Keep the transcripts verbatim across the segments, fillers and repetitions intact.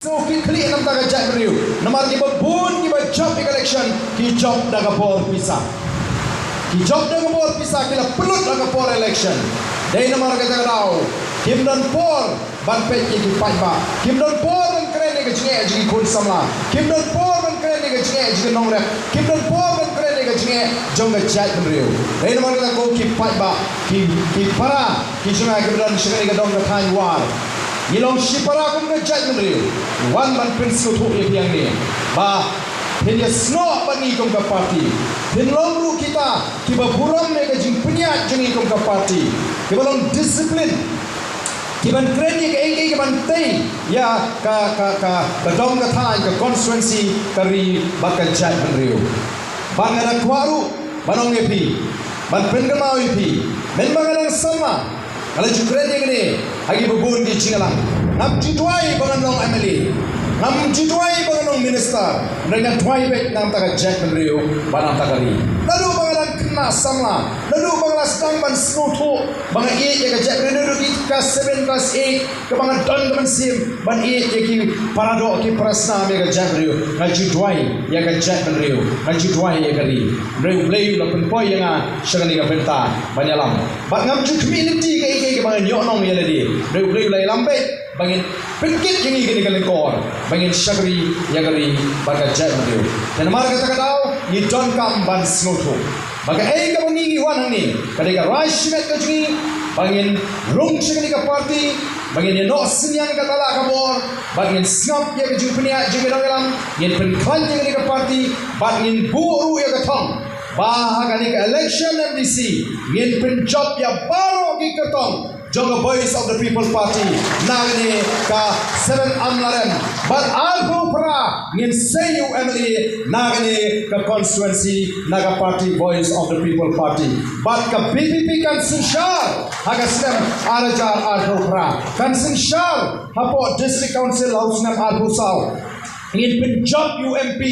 Ki khlieh namar ka jaitbynriew. Namar kiba bun kiba jop ïa ka election ki jop da ka bor pisa. Ki jop da ka bor pisa, ki la pynlut da ka bor election. Dei namar kata ka daw kim don por ban peit ïa ki paidbah. Kim don por ban kren ïa ka jingeh jong ki khun samla. Kim don por ban kren ïa ka jingeh jong ki nongrep. Kim don por ban kren ïa ka jingeh jong ka jaitbynriew. Dei namar kata ko ki paidbah, ki, ki para, ki jong nga kiba don sha kane ka dong ka thaiñ War. Ngi long shipara kum ka jaitbynriew. Wan ban pynsngewthuh ïa phi hangne ba phin ïasnoh bad ngi kum ka party. Phin long ruh kita kiba burom ïa ka jingpynïaid jong ngi kum ka party. Kiba long discipline. Kiban kren ïa kaei kaei kaban tei ïa ka, ka, ka, ka dong ka thaiñ, ka constituency, ka ri bad ka jaitbynriew. Bad nga da kwah ruh ban ong ïa phi, ban pynkynmaw ïa phi, mynba nga dang samla, nga la ju kren ïa kane ha kiba bun ki jingïalang. Ngam ju duwai ba ngan long M L A. Ngam ju duwai ba ngan long minister. Hynrei nga duwai beit na ka bynta ka jaitbynriew bad na ka bynta ka ri. Naduh ba nga dang khynnah samla, naduh ba nga la sdang ban sngewthuh ba nga ïeit ïa ka jaitbynriew, naduh ki class seven, class eight, kaba nga don ka mynsiem ban ïeit ïa ki paradoh, ki parasnam ïa ka jaitbynriew, nga ju duwai ïa ka jaitbynriew, nga ju duwai ïa ka ri. Hynrei U Blei u la pynpoi ïa nga sha kane ka bynta ban ïalam. Bad ngam ju khmih lynti kaei kaei kaba ngan ïoh nong ïa lade. Hynrei U Blei u la ïalam beit ba ngin pynkit ïa ngi kane ka lyngkor, ba ngin shakri ïa ka ri bad ka jaitbynriew. Te namar kata ka daw ngi donkam ban sngewthuh ba kaei kaba ngi, ngi wan hangne ka dei ka rai shimet ka jong ngi ba ngin rung sha kane ka party, ba ngin ïanoh synñiang kata la ka bor, bad ngin sngap ïa ka jingpynïaid jong ki nongïalam, ngin pynkhlaiñ ïa kane ka party, bad ngin buh ruh ïa ka thong ba ha kane ka election M D C ngin pynjop ïa baroh ki kyrtong jong ka Voice of the People Party na kane ka seven Amlarem. Bad arphew phra ngin sei u M L A na kane ka constituency na ka party Voice of the People Party. Bad ka V P P kan synshar ha ka snem ar hajar arphew phra, kan synshar hapoh District Council ha u snem arphew saw. Ngin pynjop u M P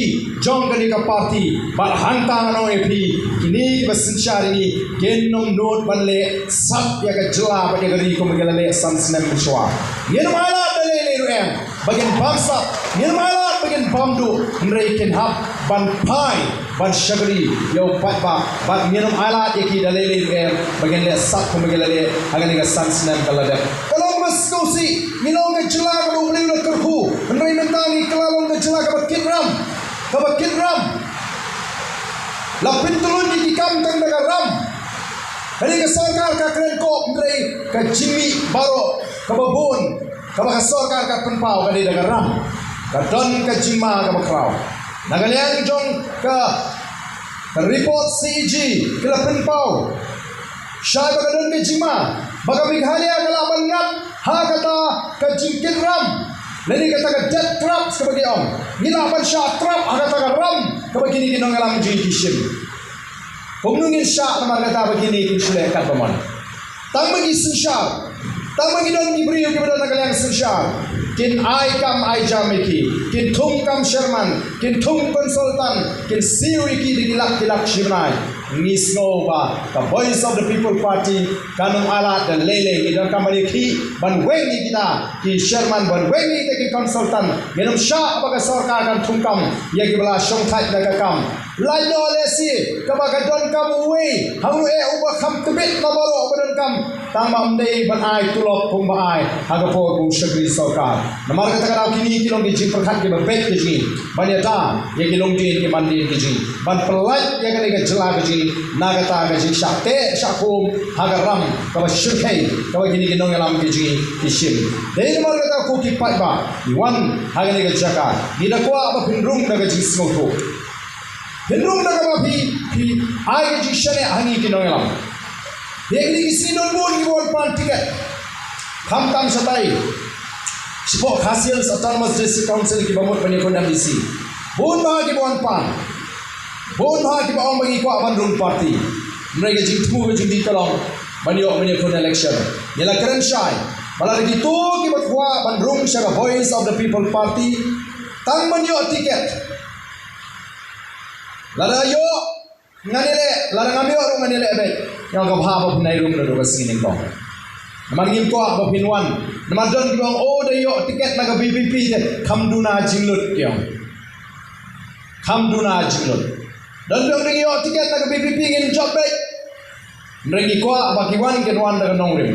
jong kane ka party. Bad hangta ngan ong ïa phi, kine kiba synshar ïa ngi kin ym nud ban leh sat ïa ka jylla bad ïa ka ri kumba ki la leh san snem mynshuwa. Ngin ym ailad da lei lei ruh em ba kin bamsap, ngin ym ailad ba kin bamduh, hynrei kin hap ban phai ban shakri ïa u paidbah. Bad ngin ym ailad ïa ki da lei lei ruh em ba kin leh sat kumba ki la leh ha kane ka san snem ka la dep. Ka long ba sngewsih, ngi long ka jylla kaba U Blei u la kyrkhu, hynrei mynta ngi kylla long ka jylla kaba kit ram, kaba kit ram. La pyntyllun ïa ki kam tang da ka ram. Kane ka sorkar ka kren kop, hynrei ka jingmih baroh kaba bun kaba ka sorkar ka pynpaw ka dei da ka ram. Ka don ka jingma kaba khraw. Na ka liang jong ka, ka report C A G ka la pynpaw shai ba ka don ka jingma ba ka Meghalaya ka lah ban ngat ha kata ka jingkit ram, lane kata ka debt trap kaba ki ong. Ngi lah ban shah trap ha kata ka ram kaba kine ki nongïalam jong ngi ki shim. Kumno ngin shah namar kata ba kine kin shu leh katba mon? Tang ba ki synshar, tang ba ki don ki briew kiba don na ka liang synshar, kin ai kam ai jam ïa ki, kin thung kam chairman, kin thung consultant, kin siew ïa ki da ki lak ki lak shi bnai. Ngi sngew ba ka Voice of the People Party kan ym ailad da lei lei. Ngi donkam ban ïakhih ban weng ïa kita ki chairman, ban weng ïa kita ki consultant. Ngin ym shah ba ka sorkar kan thung kam ïa kiba la shongthait na ka kam. Lait noh lehse kaba ka donkam uwei hangne uba kham tbit na baroh uba donkam, tang ba ym dei ban ai tulop kumba ai ha ka por ba u shakri sorkar. Namar kata ka daw kine ki long ki jingpyrkhat kiba beit ki jong ngi ban ïada ïa ki longdien ki mandien ki jong ngi, ban pyllait ïa kane ka jylla ka jong ngi na kata ka jingshah teh shah kum ha ka ram kaba shyrkhei kaba kine ki nongïalam ki jong ngi ki shim. Dei namar kata ko ki paidbah, ngi wan ha kane ka jaka, ngi da kwah ba phin rung da ka jingsngewthuh. Phin rung da kaba phi, phi ai ka jingshaniah ha ngi ki nongïalam. Te kine ki sngi don bun kiba wan pan tiket, khamtam shatai shapoh Khasi Hills Autonomous District Council kiba mut ban ïakhun M D C. Bun bha kiba wan pan, bun bha kiba ong ba ngi kwah ban rung party. Hynrei ka jingthmu ka jong ngi ka long ban ïoh ban ïakhun election. Ngi la kren shai ba lada kito kiba kwah ban rung sha ka Voice of the People Party, tang ban ïoh tiket, lada ïoh ngan ïaleh, lada ngam ïoh ruh ngan ïaleh beit. Ïa ka bha ba phin nai rung naduh ka sngi nyngkong. Namar ngim kwah ba phin wan. Namar don kiba ong, oh, da ïoh tiket na ka VPP te. Kham duna jinglut ki ong. Kham duna jinglut. Don kiba ong da ïoh tiket na ka VPP ngin jop beit. Hynrei ngi kwah ba ki wan kin wan da ka nongrim.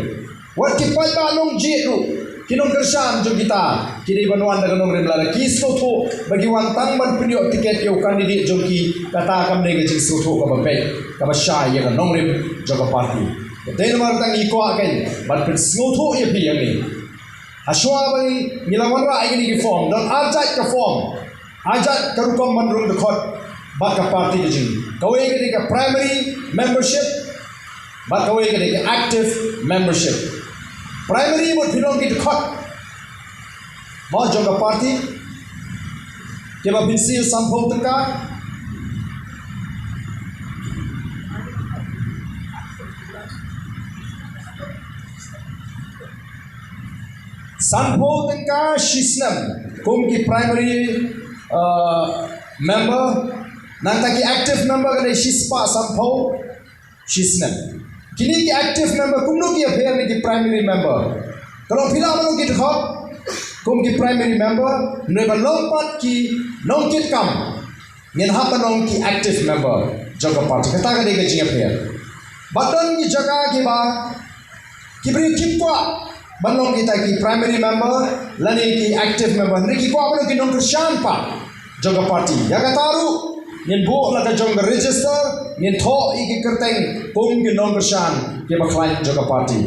Wat ki paidbah nongjied ruh, ki nongkyrshan jong kita, ki dei ban wan da ka nongrim lada ki sngewthuh ba ki wan tang ban pynïoh tiket ïa u candidate jong ki, kata kam dei ka jingsngewthuh kaba beit, kaba shai ïa ka nongrim jong ka party. Te namar kata ngi kwah kein ban pynsngewthuh ïa phi ïa ngi. Hashwa ba ngi la wanrah ïa kine ki form, don ar jait ka form, ar jait ka rukom ban rung dkhot bad ka party ka jong ngi. Kawei ka dei ka primary membership, bad kawei ka dei ka active membership. Primary mut phi long ki dkhot mo jong ka party, kiba phin siew sanphew tyngka. Sanphew tyngka shi snem kum ki primary, uh, member. Nangta ki active member ka dei shispah sanphew shi snem. Kine ki active member kumno ki ïapher na ki primary member? Ka long phi lah ban long ki dkhot kum ki primary member, hynrei ban long pat ki nongkitkam, ngin hap ban long ki active member jong ka party. Kata ka dei ka jingïapher. Bad don ki jaka kiba ki briew kim kwah ban long kita ki primary member lane ki active member, hynrei ki kwah ban long ki nongkyrshan pat jong ka party. Ïa kata ruh ngin buh la ka jong ka register, ngin thoh ïa ki kyrteng kum ki nongkyrshan kiba khlaiñ jong ka party.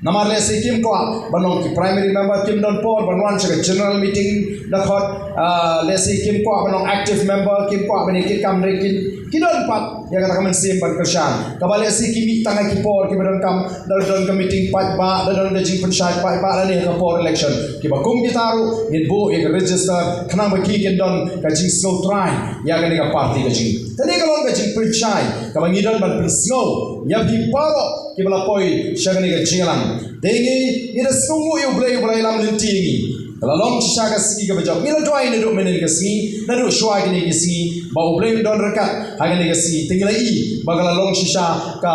Namar lehse kim kwah ban long ki primary member, kim don por ban wan sha ka general meeting dkhot, ah, lehse kim kwah ban long active member, kim kwah ban ïa kitkam, hynrei kin, ki don pat ïa kata ka mynsiem ban kyrshan. Kaba lehse ki mih tang ha ki por kiba donkam, lada don ka meeting paidbah, lada don ka jingpynshai paidbah, lane ha ka por election. Kiba kum kita ruh ngin buh ïa ka register khnang ba ki kin don ka jingsngewtrai ïa kane ka party ka jong ngi. Kane ka long ka jingpynshai kaba ngi don ban pynsngew ïa phi baroh kiba la poi sha kane ka jingïalang. Dei ngi, ngi da sngewnguh ïa U Blei uba la ïalam lynti ïa ngi. Ka la long shisha ka sngi kaba jop. Ngi la duwai naduh mynnin ka sngi, naduh shuwa kine ki sngi, ba U Blei un don ryngkat ha kane ka sngi. Te ngi la i ba ka la long shisha ka,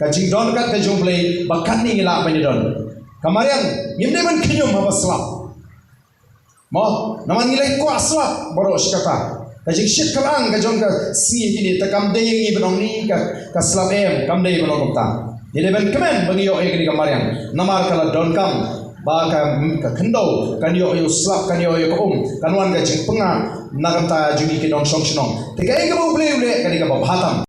ka jingdon ryngkat ka jong U Blei ba katne ngi lah ban ïadon. Ka mariang ngim dei ban khñium haba slap. Mo, namar ngi la kwah slap baroh shi katta. Ka jingshit ka la ang ka jong ka sngi kine, te kam dei ïa ngi ban ong ni ka, ka slap em, kam dei ban ong kumta. Ngi dei ban kmen ba ngi ïoh ïa kane ka mariang. Namar ka la donkam ba ka, ka khyndew kan ïoh ïa u slap, kan ïoh ïa ka um, kan wan ka jingpyngngad na ka bynta jong ngi ki nongshong shnong. Te kaei kaba U Blei u leh ka dei kaba bha tam.